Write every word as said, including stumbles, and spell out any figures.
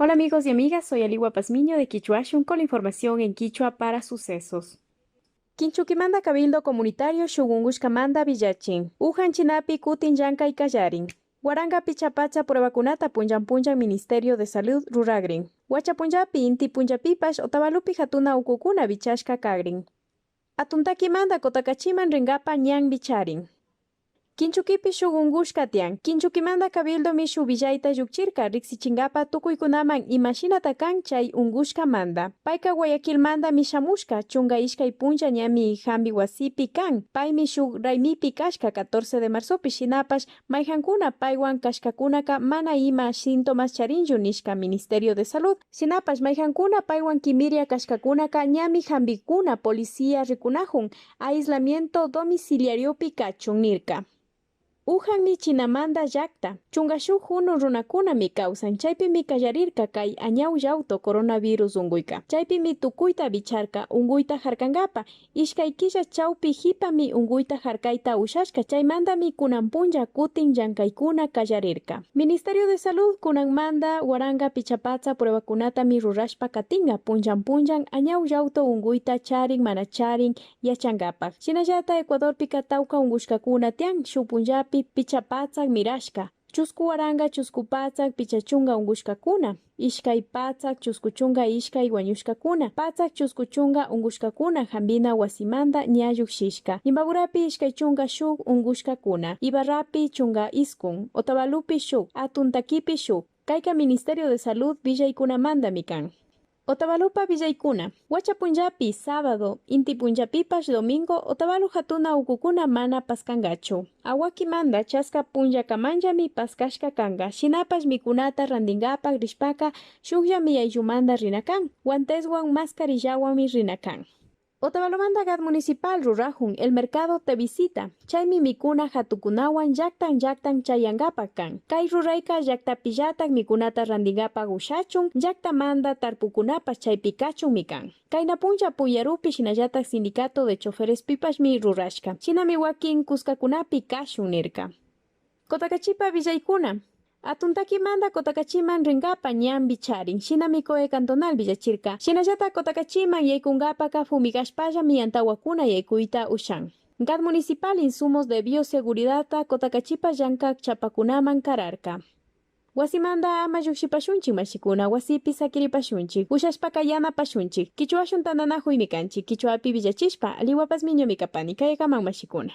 Hola amigos y amigas, soy Aliwa Pazmiño de Kichwashun con la información en kichwa para Sucesos. Kinchukimanta Cabildo Comunitario shuk unkushkamanta willachin. Wuhan chinapi kutin llankay kallarin. Waranka pichka patsak pruebakunata punllan punllan Ministerio de Salud rurakrin. Wacha punllapi, inti punllapipash Otavalopi hatuna ukukuna wichashka kakrin. Hatun takimanta Kutakachiman rinkapa ñan wicharin. Kinchukipi shuk unkushka tiyan. Kinchukimanta Cabildomi shuk willayta llukchirka riksichinkapa tukuykunaman imashinata kan chay unkushkamanta. Payka Guayaquilmantami shamushka, chunka ishkay punlla ñami hampi wasipi kan. Paymi shuk raymipi kashka catorce de marzopi, shinapash mayhankuna paywan kashkakunaka mana ima síntomas charinchu nishka Ministerio de Salud. Shinapash mayhankuna paywan kimiria kashkakunaka ñami hampikuna policía rikunakun, aislamiento domiciliariopi kachun nirka. Wuhanmi chinamanta llakta, chunka shuk hunu runakunami kawsan, chaypimi kallarirka kay añaw llawtu coronavirus unkuyka. Chaypimi tukuyta wicharka unkuyta harkankapa, ishkay killa chawpi hipami unkuyta harkayta ushashka, chaymantami kunan punlla kutin llankaykuna kallarirka. Ministerio de Salud kunanmanta waranka pichka patsak pruebakunatami rurashpa katinka, punllan punllan añaw llawtu unkuyta charin mana charin yachankapak. Shinallata Ecuadorpika tawka unkushkakuna tiyan, shuk punllapi pichka patsak mirashka, chusku waranka chusku patsak pichka chunka unkushkakuna, ishkay patsak chusku chunka ishkay wañushkakuna, patsak chusku chunka unkushkakuna hampina wasimanta ña llukshishka. Imbaburapi ishkay chunka shuk unkushkakuna, Ibarrapi chunka iskun, Otavalopi shuk, Hatun Takipi shuk. Kayka Ministerio de Salud willaykunamantami kan. Otavalopa willaykuna. Wacha punllapi, sábado, inti punllapipash domingo, Otavalo hatuna ukukuna mana paskankachu. Awakimanta chaska punllakamanllami paskashka kanka. Shinapash mikunata rantinkapak rishpaka shukllami ayllumanta rina kan. Guanteswan mascarillawanmi rina kan. Otavalomanta GAD municipal rurakun El Mercado Te Visita. Chaymi mikuna hatukunawan llaktan llaktan chayankapak kan. Kay rurayka llaktapillatak mikunata rantinkapak ushachun, llaktamanta tarpukunapash chaypi kachunmi kan. Kayna punlla Puyarupi shinallatak Sindicato de Choferespipashmi rurashka. Shinami wakin kuskakunapi kashun nirka. Kutakachipa willaykuna. Hatun takimanta Kutakachiman rinkapa ñan wicharin. Shinami COE cantonal willachirka. Shinallata Kutakachiman yaykunkapaka fumigashpallami antawakuna yaykuyta ushan. GAD municipal insumos de bioseguridadta Kutakachipa llanka chapakunaman kararka. Wasimanta ama llukshipashunchik mashikuna, wasipi sakiripashunchik, ushashpaka yanapashunchik. Kichwashun tantanakuymi kanchik, kichwapi willachishpa, Aliwa Pazmiñomi kapani, kayakaman mashikuna.